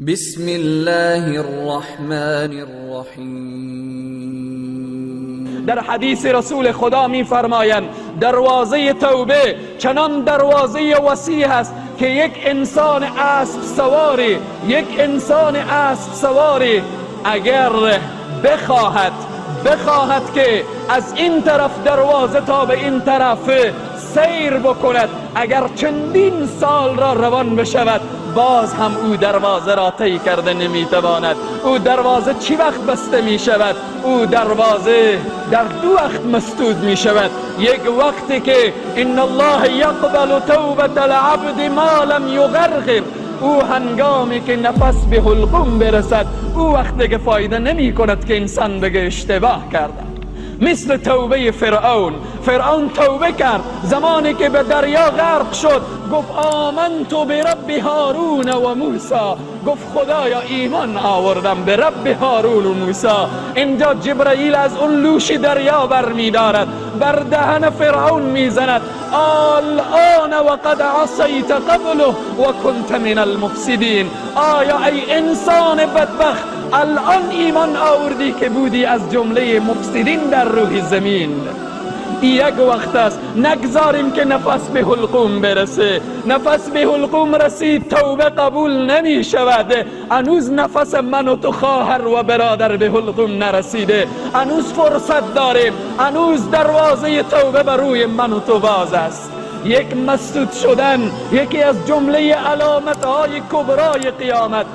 بسم الله الرحمن الرحیم. در حدیث رسول خدا می فرمایند دروازه توبه چنان دروازه وسیع است که یک انسان اسب سواری، یک انسان اسب سواری اگر بخواهد که از این طرف دروازه تا به این طرف سیر بکند، اگر چندین سال را روان بشود باز هم او دروازه را طی کرده نمیتواند. او دروازه چی وقت بسته می شود؟ او دروازه در دو وقت مسدود می شود. یک وقتی که ان الله یقبل توبة العبد ما لم یغرغر، او هنگامی که نفس به حلقوم برسد او وقت دیگه فایده نمی کند که انسان بگه اشتباه کرده. مثل توبه فرعون، فرعون توبه کرد زمانی که به دریا غرق شد، گفت آمنت برب هارون و موسی، گفت خدایا ایمان آوردم به رب هارون و موسی. اینجا جبرئیل از اون لوش دریا بر میدارد، بر دهن فرعون میزند، الان وقد عصیت قبله و کنت من المفسدین. آیا ای انسان بدبخت الان ایمان آوردی که بودی از جمله مفسدین در روح زمین؟ یک وقت است نگذاریم که نفس به حلقوم برسه. نفس به حلقوم رسید توبه قبول نمی شود. هنوز نفس من و تو خواهر و برادر به حلقوم نرسیده، هنوز فرصت داریم، هنوز دروازه توبه بر روی من و تو باز است. یک مسدود شدن یکی از جمله علامت های کبرای قیامت،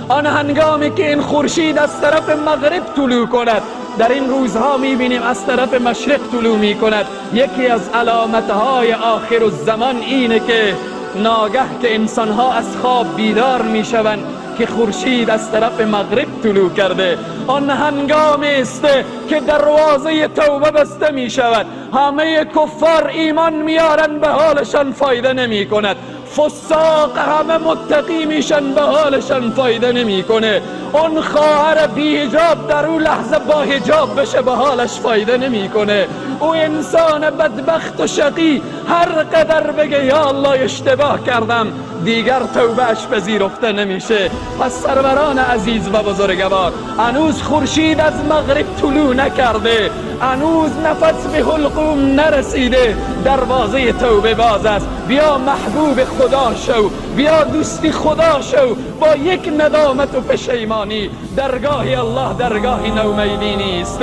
آن هنگامی که این خورشید از طرف مغرب طلوع کند، در این روزها میبینیم از طرف مشرق طلوع میکند. یکی از علامتهای آخر الزمان اینه که ناگه که انسانها از خواب بیدار میشوند که خورشید از طرف مغرب طلوع کرده، آن هنگامی است که دروازه توبه بسته می شود. همه کفار ایمان میارن به حالشان فایده نمی کند، فساق همه متقی میشن به حالشان فایده نمیکنه، اون خواهر بی حجاب در اون لحظه با حجاب بشه به حالش فایده نمیکنه، او انسان بدبخت و شقی هر قدر بگه یا الله اشتباه کردم دیگر توبهش پذیرفته نمیشه. پس سروران عزیز و بزرگوار، هنوز خورشید از مغرب طلوع نکرده، هنوز نفس به حلقوم نرسیده، دروازه توبه باز است. بیا محبوب خدا شو، بیا دوستی خدا شو، با یک ندامت و پشیمانی. درگاه الله درگاه نومیدی نیست.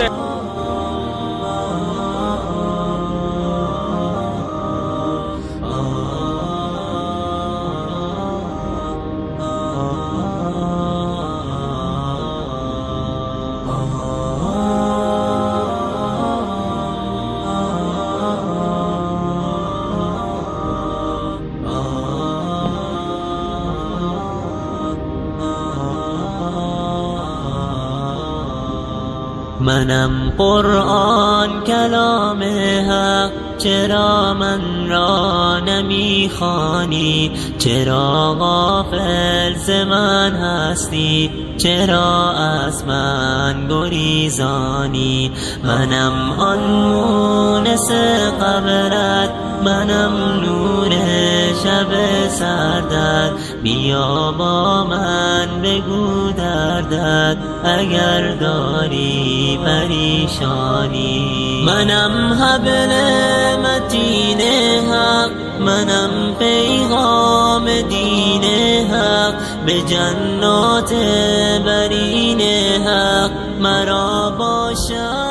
منم قرآن کلام حق، چرا من را نمیخوانی؟ چرا غافل ز من هستی؟ چرا از من گریزانی؟ منم آن مونس قبرت، منم نور شب سردت، بیا با من بگو دردت اگر داری پریشانی. منم حبل متین حق، منم پیغام دین حق، به جنات برین حق مرا باشد.